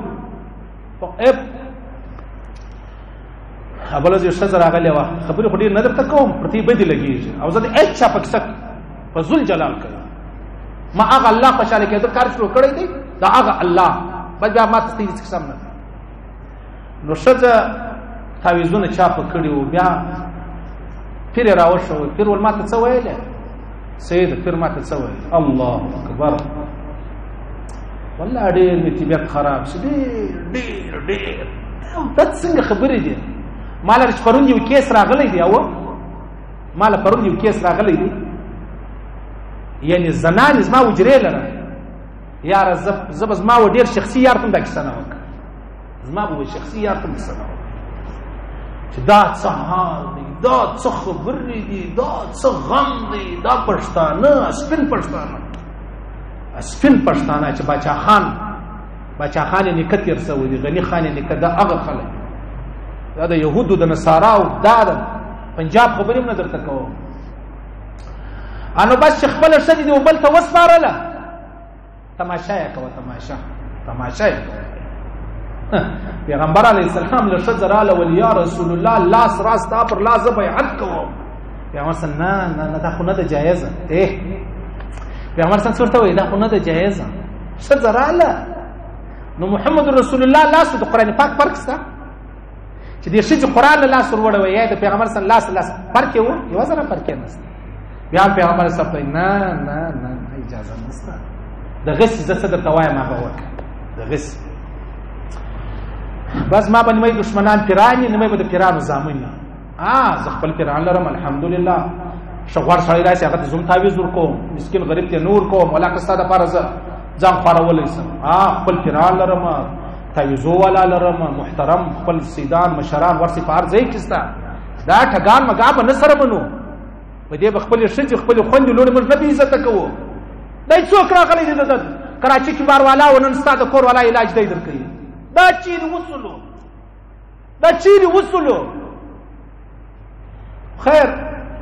بله ورځ یو ښځه راغلې وه، خبرې خو ډېرې نه درته کوم، پر ته یې بدې لګېږي، او زه د هېڅ چا په کیسه په ذل جلال کوم، ما هغه الله خوشحاله کېده کار شروع کړی دی، دا هغه الله بس بیا ما ته هېڅ کیسه هم نه ده. نو ښځه تعویذونه چا په کړي وو، بیا پیر یې راوښوه، پیر ول ما ته څه ویلې؟ سید پیر ما ته څه ویل؟ الله اکبر، والله ډېر مې طبیعت خراب شو، ډېر ډېر ډېر. دا څنګه خبرې دي؟ ما لره چې پرون یو case راغلی دی، او ما له پرون یو case راغلی دی، یعنې زنانې زما حجرې لره، یاره زه به زما و ډېر شخصي یار ته هم دا کیسه نه وکړم، زما به شخصي یار ته هم کیسه نه وکړم چې دا څه حال دی، دا څه خبرې دي، دا څه غم دی، دا پښتانه سپین پښتانه، سپین پښتانه چې باچا خان، باچا خان یې نیکه تېر سوی دی، غني خان یې نیکه، دا هغه خلک، دا د یهودو د نصاراو، دا د پنجاب خبرې هم نه درته کوم. انو بس چې خپله ښځې دې بل ته وسپارله، تماشا یې کوه، تماشا، تماشا یې کوه. پیغمبر علیه السلام له ښځه راله ویل یا رسول الله لاس را ستا پر لاس زه بیعت کوم. پیغمبر صلی نه نه نه، دا خو نه ده جایزه. پیغمبر صلی څه ورته وایي؟ دا خو نه ده جایزه. ښځه راله، نو محمد رسول الله لاس د قرآن پاک فرق شته چې دې ښځې قرآن له لاس وروړوي، یا د پیغمبر صلی لاس لاس فرق یې و، یوه ذره فرق یې نشته. بیا پیغمبر صلی الله نه نه نه نه، اجازه نشته، دغسې زه څه درته وایم هغه وکړه، دغسې. بس ما به نیمه دښمنان پیران یې، نیمه به د پیرانو زامن یې. زه خپل پیران لرم الحمدلله، ښه غوړ سړی راشي هغه ته زه هم تعویذ ورکوم، مسکین غریب ته نه ورکوم، ولاکه ستا دپاره زه ځان خوارولی سم. خپل پیران لرم، تعویذو والا لرم، محترم خپل سیدان مشران ورسې په هر ځای کې سته. دا ټګان مګا به نه سره منو، په دې به خپلې ښځې خپلې خویندې لوڼې موږ نه بې عزته کوو. دی څوک راغلی دی د کراچۍ کې بار والا و، نن ستا د کور والا علاج دی درکوي. دا چیرې وصلو؟ دا چیرې وصلو؟ خیر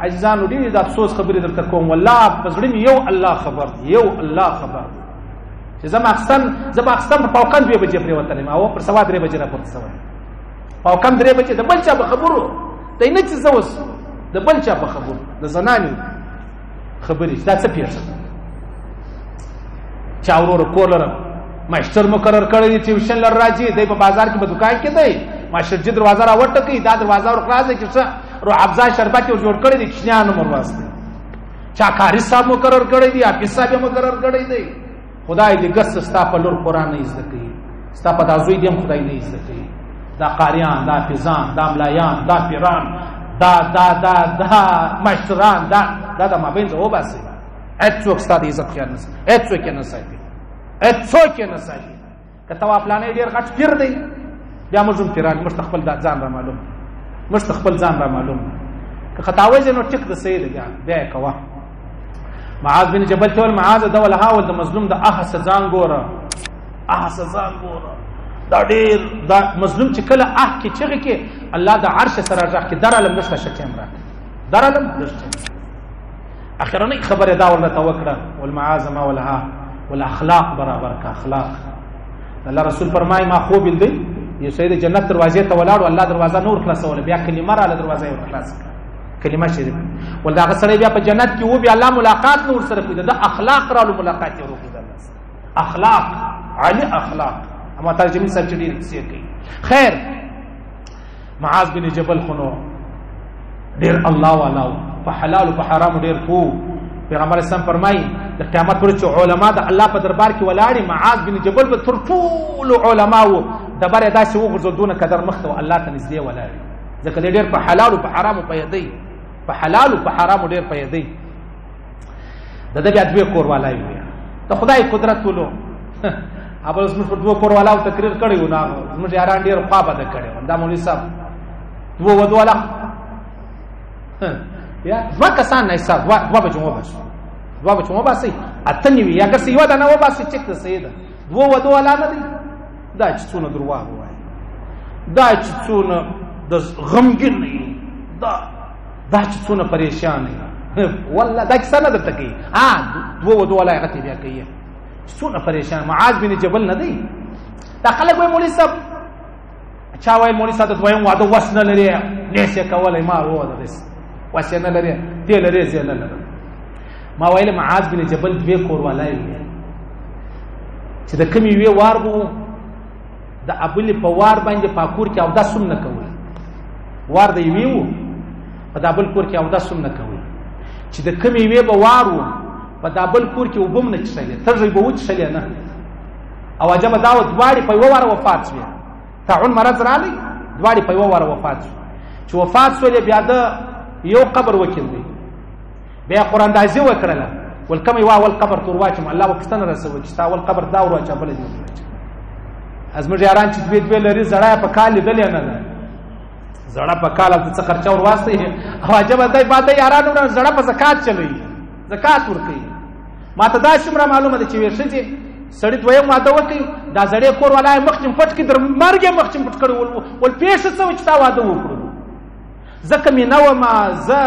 عزیزانو، ډېرې د افسوس خبرې درته کوم، والله په زړه مې یو الله خبر دی، یو الله خبر دی چې زه ماخستن، زه ماخستن په پاوکم 2 بجې پرېوتلی یم، او پر 3:15 بجې راپورته شوی یم. پاوکم 3 بجې د بل چا په خبرو دی، نه چې زه اوس د بل چا په خبرو، د زنانې خبرې چې دا څه پېښه ده. چا وروره کور لرم، ماشتر مقرر کړی دی، ټیوشن لره راځي، دی په بازار کې په دکان کې دی، ماشتر جي دروازه راوټکوي، دا دروازه ور خلاصه کړي، څه روح افزا شربت یې ور جوړ کړی دی، کوچنیانو مو ورواستي. چا قاري صاحب مقرر کړی دی، حافظ صاحب یې مقرر کړی دی. خدای دې ګس ستا په لور قرآن نه زده کوي، ستا په دا زوی دې هم خدای نه زده کوي. دا قاریان، دا حافظان، دا ملایان، دا پیران، دا دا دا دا مشران، دا دا د مابین ځه وباسي. هېڅوک ستا د عزت خیال نه ساتي، هېڅوک یې نه ساتي، هېڅوک یې نه ساتي. که ته وا فلانی ډېر غټ پیر دی، بیا موږ هم پیران، موږ ته خپل ځان را معلوم، موږ ته خپل ځان را معلوم. که خطا وځې نو ټیک د صحیح دی، بیا یې کوه. معاذ بن جبل ته ول معاذ دا ول هاول د مظلوم د اه سزان ګوره، اه سزان ګوره، دا ډېر دا مظلوم چې کله اه کې چغې کې الله د عرش سره غږ کې درالم لږ ښه ټیم راکړه، درالم لږ ټیم. اخرنۍ خبره دا ورته وکړه والمعاذ ما ولها والاخلاق برابر کا اخلاق. الله رسول فرمای ما خوب لیدی یو سړی د جنت دروازې ته ولاړ، الله دروازه نور خلاصوله، بیا کلمه راله دروازه یې ورخلاصه کړه، کلمه شریف. ول دغه سړی بیا په جنت کې و، بیا الله ملاقات نور سره کوي، د اخلاق رالو ملاقات یې وکړ الله سره، اخلاق عالی اخلاق. اما ترجمه صاحب چې ډېر کیسې کوي. خیر معاذ بن جبل خو نو ډېر الله والا و، په حلال او په حرامو ډېر پوه. پیغمبر اسلام فرمایي د قیامت پر چې علما د الله په دربار کې ولاړ، معاذ بن جبل به تر ټولو علماو دبر یې داسې وغورځول دونه قدر مخته و الله ته نږدې ولاړ، ځکه دی ډېر په حلال او په حرامو پوهېدی، په حلال او په حرامو ډېر پوهېدی. د ده بیا دوې کور والا وي، د خدای قدرت ولو. هغه زموږ پر دوو کور والاو تقریر کړی و، نو زموږ یاران ډېر خوا بده کړی و. دا مولوي صاحب دوو ودو والا یا دوه کسان نه حساب دوه بچو وباسو، دوه بچو وباسئ، اته نیوي یا که څه یوه دانه وباسئ چک ته صحیح ده. دوه ودو والا نه دی، دا چې څونه درواغ وایي، دا چې څونه د غمګین یي، دا چې څونه پریشان یي، والله دا کیسه نه درته کوي. دوه ودو والا هغه ته بیا کوي څونه پریشان. معاذ بن جبل نه دی. دا خلک وایي مولوي صاحب، چا وایي مولوي صاحب د دویم واده وس نه لري، نه شي کولی، ما وروره داسې وس یې نه لري، دې لري زه نه لرم. ما ویل معاذ بن جبل دوې کور والا وي، چې د کومې یوې وار به و، د ابلې په وار باندې په کور کې اودس هم نه کوي، وار د یوې و په دا بل کور کې اودس هم نه کوي، چې د کومې یوې به وار و په دا بل کور کې اوبه هم نه څښلې، تږی به وڅښلې نه. او عجبه دا وه دواړې په یوه واره وفات شوې، طاعون مرض راغی، دواړې په یوه واره وفات شوې. چې وفات شولې بیا ده یو قبر وکیندی، بیا قراندازي وکړله، ول کوم یوه اول قبر ته ور واچوم، الله به پوښتنه رسوي چې ستا اول قبر دا ور واچوه بله دې ور واچوه. زموږ یاران چې دوې دوې لري زړه یې په کال لیدلې نه ده، زړه په کال هلته څه خرچه ور واستئ. او عجبه دی باده یارانو زړه په زکات چلوي، زکات ورکوي. ما ته داسې هم را معلومه ده چې وې ښځې سړي دویم واده وکړي، دا زړې کور والا یې مخ چم پټ کړي، در مرګ یې مخ چم پټ کړی، ول پېښه څه وه چې تا واده وکړو؟ ځکه مې نه ومه، زه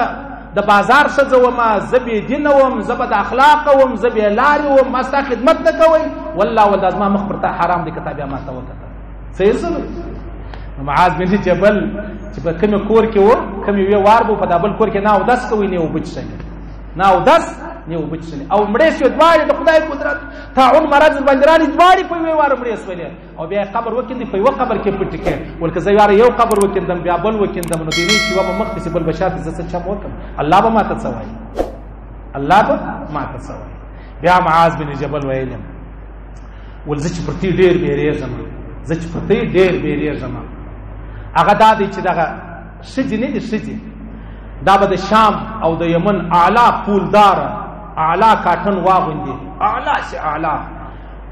د بازار ښځه ومه، زه بې دینه وم، زه بد اخلاقه وم، زه بې لارې وم، ما ستا خدمت نه کوئ، والله والله زما مخ پر تا حرام دی که تا بیا ما ته وکتل. څه یې څه؟ معاذ بن جبل چې په کومې کور کې و، کومې یوې وار به په دا بل کور کې نه اودس کوي نه اوبه څښلې، نه اودس نه اوبه څښلې، او مړې شوې دواړې. د خدای قدرت، طاعون مرض ورباندې راغلی، دواړې په یوې واره مړې شولې. او بیا یې قبر وکیندی، په یوه قبر کې پټې کړې. ول که زه یاره یو قبر وکیندم بیا بل وکیندم، نو دې نه چې یوه به مخکې شي بل به شاته، زه څه چم وکړم؟ الله به ماته څه وایي، الله به ماته څه وایي. بیا معاذ بن جبل ویلم ول زه چې پر تی ډېر بیرېږم، زه چې پر تی ډېر بیرېږم، هغه دا دی چې دغه ښځې نه دي ښځې، دا به د شام او د یمن اعلی پولدار اعلی کاټن واغوندي، اعلی سي اعلی،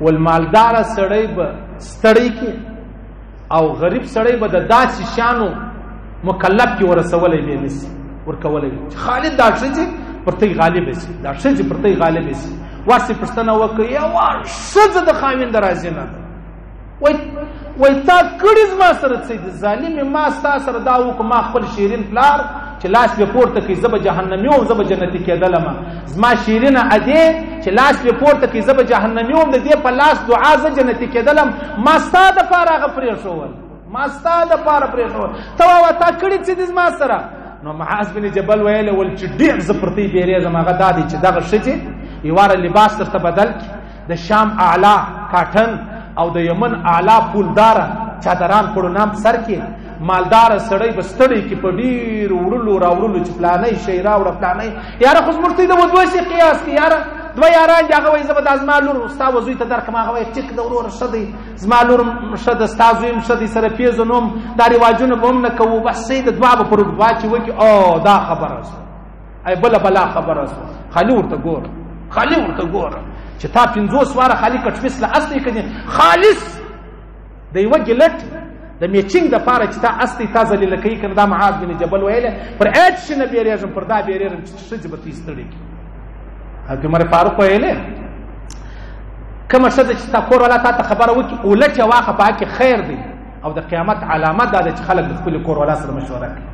والمالدار سړی به ستړی کې او غریب سړی به د داسې شیانو مکلف کې ورسولی به نه سي، ورکولی چې خالد دا ښځې پر تی غالب سي، دا ښځې پر تی غالب سي. ورسې پوښتنه وکړي، یوه ښځه د خاوند راضي نه ده، وای تا کړي زما سره څه دي ظالمې، ما ستا سره دا وکړو، ما خپل شیرین پلار چې لاس پې پورته کړي زه به جهنمي وم، زه به جنتي کېدلم، زما شیرینه ادې چې لاس پې پورته کړي زه به جهنمي وم، د دې په لاس دعا زه جنتي کېدلم، ما ستا دپاره هغه پرېښول، ما ستا دپاره پرېښول، ته وایه تا کړي څه دي زما سره؟ نو معاذ بن جبل ویلی ول چې ډېر زه پر تی بېرېږم، هغه دا دی چې دغه ښځې یواره لباس درته بدل کړي، د شام اعلی کاټن او د یمن اعلی پولداره چادران پړونام په سر کې، مالدار سړی به ستړی کې په ډېر وړلو راوړلو چې پلانی شی راوړه پلانی، یاره خو زموږ ته د ودوه شي قیاس کې، یاره دوه یاران دي، هغه وایي زه به دا زما لور ستا وزوی ته درکړم، هغه وایي ټیک ده وروره ښه دی، زما لور ښه ده، ستا زوی هم ښه دی، سره پېژنو هم، دا رواجونه به هم نه کوو، بس صحیح ده، دعا به پر دعا چې وکړي. او دا خبره شوه، ای بله بلا خبره شوه. خالي ورته ګوره، خالي ورته ګوره چې تا 50 واره خالي کټفیس له اصلي که خالص د یوه ګلټ د میچینګ دپاره چې تا اصلي تا ذلیله کوي که نه. دا معاذ بن جبل ویلی پر هېڅ شي نه بېرېږم، پر دا بېرېږم چې ښځې به تی ستړي کړي. حضرت عمر فاروق ویلې کومه ښځه چې تا کور والا تا ته خبره وکړي اولټ یې واخه، په هغه کې خیر دی، او د قیامت علامه دا ده چې خلک د خپل کور والا سره مشوره کوي.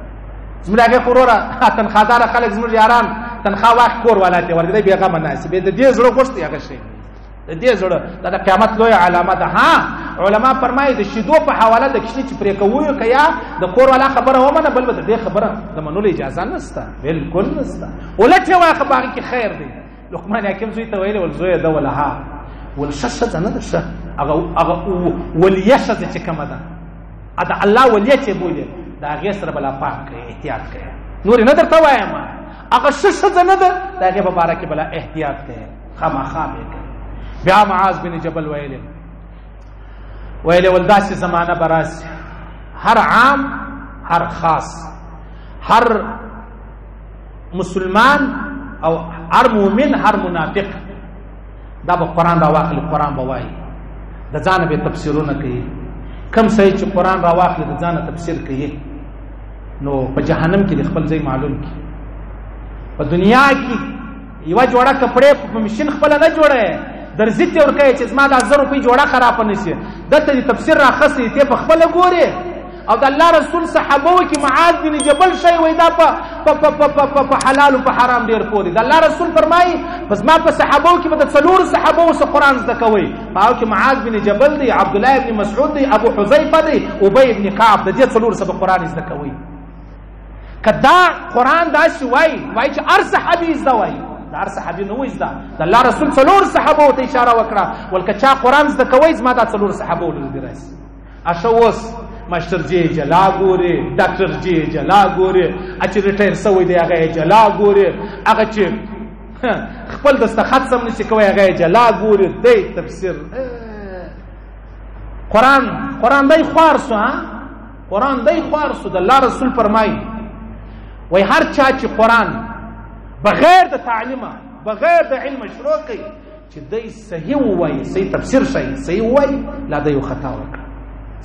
زموږ هغې خو وروره تنخواداره خلک زموږ یاران تنخوا واخلي کور والا ته یې ورکړي، دی بېغمه ناست دی، د دې زړه غوښتی هغه شی، د دې زړه دا د قیامت لویه علامه ده. ها علما فرمایي د شیدو په حواله د کښتۍ چې پرې کوو که یا د کور والا خبره ومنه، بل به د دې خبره د منلو اجازه نشته، بالکل نشته. ولټ یې واخه، په هغې کې خیر دی. لقمان حکیم زوی ته ویلي ول زویه ده وله ها ول ښه ښځه نه ده، ښه هغه هغه ولیه ښځه چې کومه ده، د الله ولیه چې بولي، د هغې سره به لا پاک کړې، احتیاط کوې، نور یې نه درته وایم. هغه ښه ښځه نه ده، د هغې په باره کې به لا احتیاط کوې، خامخا به یې کوې. بیا معاذ بن جبل ویلې ول داسې زمانه به راسي، هر عام هر خاص، هر مسلمان او هر مؤمن هر منافق دا به قرآن راواخلي، قرآن به وایي، د ځانه به تفسیرونه کوي. کم سړی چې قرآن راواخلي د ځانه تفسیر کوي، نو په جهنم کې د خپل ځای معلوم کړي. په دنیا کې یوه جوړه کپړې په مشین خپله نه جوړوي، درزي ته ورکوي چې زما دا 1000 روپۍ جوړه خرابه نه شي، دلته دې تفسیر راخستی ته په خپله ګورې. او د الله رسول صحابو کې معاذ بن جبل شی وایي دا په حلال او په حرام ډېر پوه دی. د الله رسول فرمایي پس ما په صحابو کې به د 4 صحابو څخه قرآن زده کوئ، په هغو کې معاذ بن جبل دی، عبدالله بن مسعود دی، ابو حذیفه دی، ابی بن کعب، د دې 4 څخه به قرآن زده کوئ. که دا قرآن داسې وایي، وایي چې هر صحابي زده وایي، د هر صحابي نه وایي زده. د الله رسول 4 صحابو ته اشاره وکړه، ول که چا قرآن زده کوئ زما دا 4 صحابو له دې راسي. ښه اوس ماسټر جی جلا ګوري، ډاکټر جی جلا ګوري، چې retire سوی دی هغه یې جلا ګوري، هغه چې خپل دستخط سم نشي کوی هغه یې جلا ګوري. دی تفسیر قرآن، قرآن دی خوار سو، ها قرآن دی خوار سو. د الله رسول فرمایي وایي هر چا چې قرآن بغیر د تعلیمه بغیر د علمه شروع کوي، چې دی صحیح ووایي، صحیح تفسیر ښایي، صحیح ووایي، لا دی یو خطا وکړه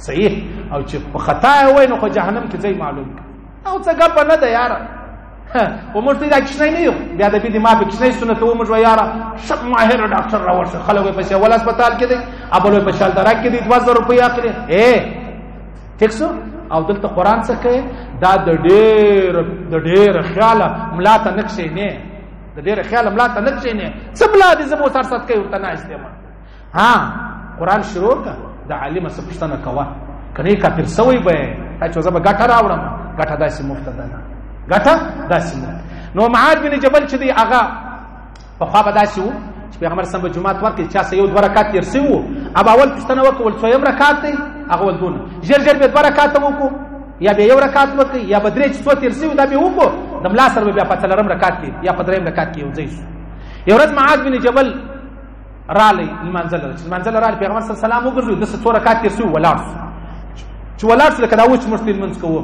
صحیح، او چې په خطا یې ووایي نو خو جهنم کې ځای معلوم کړي. او څه ګپه نه ده یاره، و موږ ته دا کوچنی نه یو، بیا د بې ما په کوچنی سنت و موږ وایي یاره ښه ماهر ډاکټر راورسه، خلک وایي په شیول هسپتال کې دی، بل وایي په شالدره کې دی، 2000 روپۍ اخلي. ټیک سو. او دلته قرآن څه کوي؟ دا د ډېر خیاله ملا ته نه کښېنې، د ډېر خیاله ملا ته نه کښېنې، څه ملا دې زه به اوس هر ساعت کوي ورته ناست یم. ها قرآن شروع کړه، د عالمه څه پوښتنه کوه، که نه کافر سوی به یې، تا چې زه به ګټه راوړم، ګټه داسې مفته ده نه، ګټه داسې مفته. نو معاذ بن جبل چې دی هغه پخوا به داسې و چې پیغمبر سم به جومات ورکړي، چا سره یو دوه رکعت تېر سوي وو، هغه اول پوښتنه وکړه ول څویم رکعت دی، هغه ول دونه، ژر ژر به 2 رکعته وکړو، یا به یو رکعت وکړي، یا به 3 چې څو تېر سوي دا به وکړو، د ملا سره به بیا په څلورم رکعت کې یا په درېیم رکعت کې یو ځای سو. یو ورځ معاذ بن جبل رالی لمانځه لره، چې لمانځه رالی پیغمبر صلی الله علیه وسلم وګرځوي، داسې څو رکعت تېر سوي ولاړ سو. چې ولاړ سو لکه دا اوس چې موږ ته لمونځ کوو،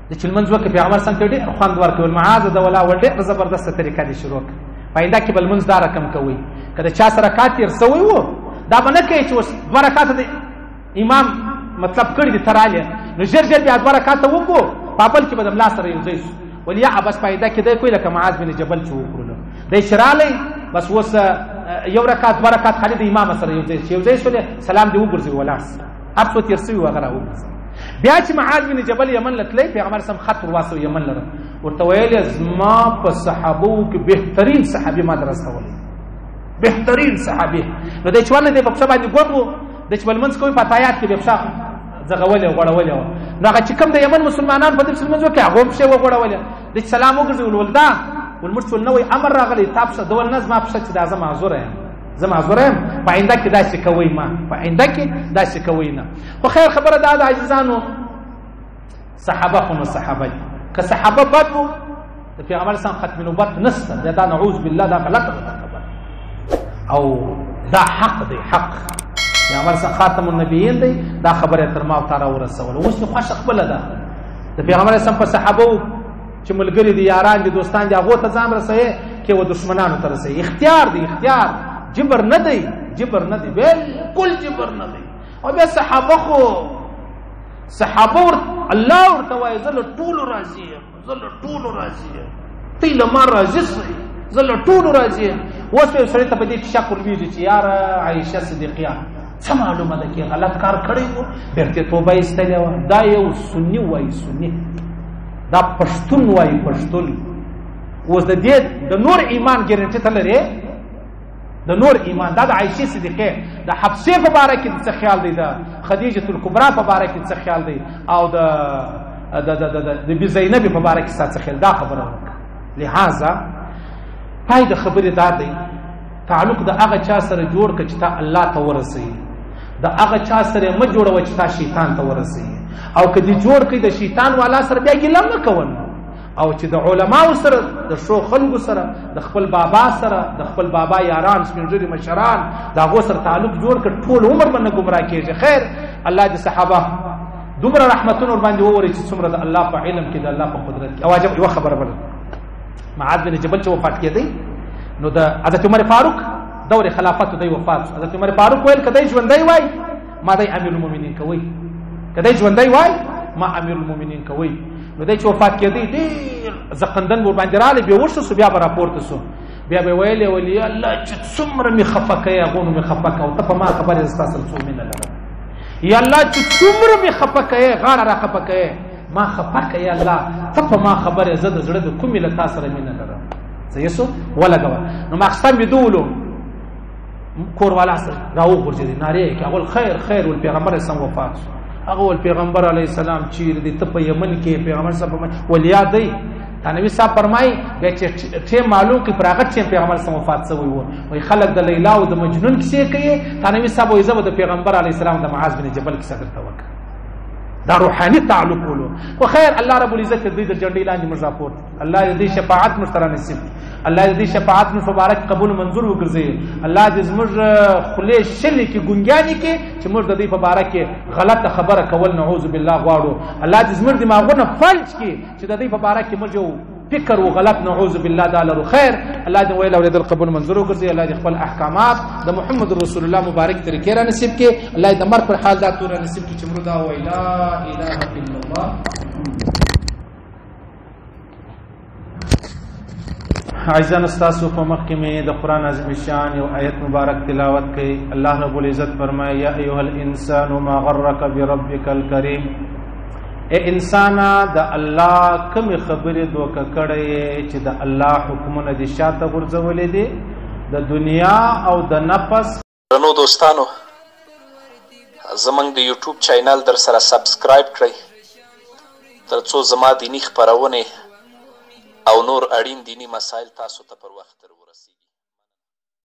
د چې لمونځ وکړي پیغمبر سم ته ډېر خوند ورکوي، ول معاذ د ولا ول ډېر زبردسته طریقه دې شروع کړه، په آینده کې به لمونځ دا رقم کوئ، که د چا سره رکعت تېر سوی وو دا به نه کوي چې اوس 2 رکعته د امام مطلب کړي دي ته رالې، نو ژر ژر بیا 2 رکعته وکړو، په بل کې به د ملا سره یو ځای سو. ول یا بس په آینده کې دی کوي لکه معاذ بن جبل چې وکړلو، دی چې رالی بس اوس یو رکعت 2 رکعت خالي د امام سره یو ځای شي، یو ځای سولې سلام دې وګرځوي ولاړ سه، هر څو تېر سوي وو هغه راوګرځوي. بیا چې معاذ بن جبل یمن له تللی، پیغمبر سم خط ور واستوه یمن لره، ورته ویل یې زما په صحابو کې بهترین صحابي ما ته رسولی، بهترین صحابي. نو دی چې ورله دی په پښه باندې ګوډ و، دی چې به لمونځ کوي په اتایات کې به پښه ځغولې غوړولې وه، نو هغه چې کوم د یمن مسلمانان په دې پسې لمونځ وکړي هغو هم پښې وغوړولې. دی چې سلام وګرځوي ول دا ول موږ ټول نوی امر راغلی، تا پښه ده ول نه زما پښه چې دا زه معذوره یم، زه معذوره یم، په آینده کې داسې کوئ ما، په آینده کې داسې کوئ نه. خو خیر خبره دا ده عزیزانو، صحابه خو نو صحابه دي، که صحابه بد وو د پیغمبر سم ختم نبوت نشته، بیا دا نعوذ بالله دا غلطه ده خبره، او دا حق دی، حق پیغمبر سم خاتم النبیین دی، دا خبره تر ما او تا راورسوله. اوس نو خوښه خپله ده د پیغمبر سم په صحابو چې ملګري دي، یاران دي، دوستان دي، هغو ته ځان رسوي کې و دښمنانو ته رسوي. اختیار دی، اختیار، جبر نه دی، جبر نه دی، بالکل جبر نه دی. او بیا صحابه خو صحابه الله ورته وایي زه له ټولو راضي یم، زه له ټولو راضي یم، تی له ما راضي سئ. زه له ټولو راضي یم. اوس یو سړي ته په دې کې شک ورلوېږي چې یاره عایشه صدیقیه څه معلومه ده کې غلط کار کړی و، بېرته یې توبه ایستلې وه. دا یو سني وایي، سني، دا پښتون وایي، پښتون. اوس د دې د نور ایمان ګرنټي ته لرې، د نور ایمان دا د عایشې صدیقې د حفصې په باره کې څه خیال دی، د خدیجة الکبرا په باره کې څه خیال دی، او د د د د د بي زینبې په باره کې ستا څه خیال، دا خبره وکړه. لهذا پای د خبرې دا دی، تعلق د هغه چا سره جوړ کړه چې تا الله ته ورسوي، د هغه چا سره مه جوړوه چې تا شیطان ته ورسوي. او که دې جوړ کړي د شیطان والا سره بیا ګیله مه کوه. او چې د علماو سره، د ښو خلکو سره، د خپل بابا سره، د خپل بابا یاران، سپین ږیري مشران، د هغو سره تعلق جوړ کړ، ټول عمر به نه ګمراه کېږي. خیر، الله دې صحابه دومره رحمتونه ورباندې ووري چې څومره د الله په علم کې، د الله په قدرت کې. او عجب یوه خبره بله، معاذ بن جبل چې وفات کېدی نو د حضرت عمر فاروق دور خلافت دی وفات شو. حضرت عمر فاروق ویل که دی ژوندی وای ما دی امیر المؤمنین کوي، که دی ژوندی وای ما امیر المؤمنین کوي. نو دی چې وفات کېدی ډېر زقندن ورباندې راغلی، بېهوښه شو، بیا به راپورته شو، بیا به یې ویلې ولي الله چې څومره مې خفه کوې هغو نو مې خفه کوه، ته په ما خبر یې، زه ستا سره څو مینه لرم. یا الله چې څومره مې خفه کوې، غاړه را خفه کوې، ما خفه کوې الله، ته په ما خبر یې، زه د زړه د کومې له تا سره مینه لرم. زه یې سو ولګوه. نو ماخستن ویده ولو، کور والا سره راوغورځېدی، نارې یې کړې، هغه ویل خیر خیر، ول پیغمبر علیه السلام وفات شو. هغه ول پیغمبر علیه السلام چیرې دی، ته په یمن کې، پیغمبر صاحب ول یاد دی. تنوي صاحب فرمایي بیا چې ټیم معلوم کړي پر هغه ټیم پیغمبر سم وفات شوی و. وایي خلک د لیلا او د مجنون کیسې کوي، تنوي صاحب وایي زه به د پیغمبر علیه السلام د معاذ بن جبل کیسه درته وکړم. دا روحاني تعلق ولو. خو خیر، الله رب العزت دې د جنډې لاندې موږ راپورته، الله دې شفاعت موږ ته رانصیب کړي، الله دې شفاعت موږ مبارک قبول منظور وګرځي، الله دې زموږ خولې شلې کې ګونګیانې کې چې موږ د دې په باره کې غلطه خبره کول نعوذ بالله غواړو، الله دې زموږ دماغونه فلج کړي چې د دې په باره کې موږ یو فکر و غلط نعوذ بالله دا لرو. خیر، الله دې ویل اورېدل قبول منظور وګرځي، الله دې خپل احکامات د محمد رسول الله مبارک طریقې را نصیب کړي، الله دې د مرګ پر حال دا تور را نصیب کړي چې موږ دا وایي لا اله الا الله. عزیزان، ستاسو په مخ کې مې د قرآن عظیم شان یو آیت مبارک تلاوت کړي. الله رب العزت فرمایي یا ایها الانسان ما غرک بربک الکریم، اے انسانا د الله کومې خبرې دوکه کړی چې د الله حکمونه دې شاته غورځولې دي، د دنیا او د نفس. درنو دوستانو، زموږ د یوټیوب چینل در سره سبسکرایب کړئ تر څو زما دیني خپرونې او نور اړین دیني مسایل تاسو ته پر وخت در ورسیږي.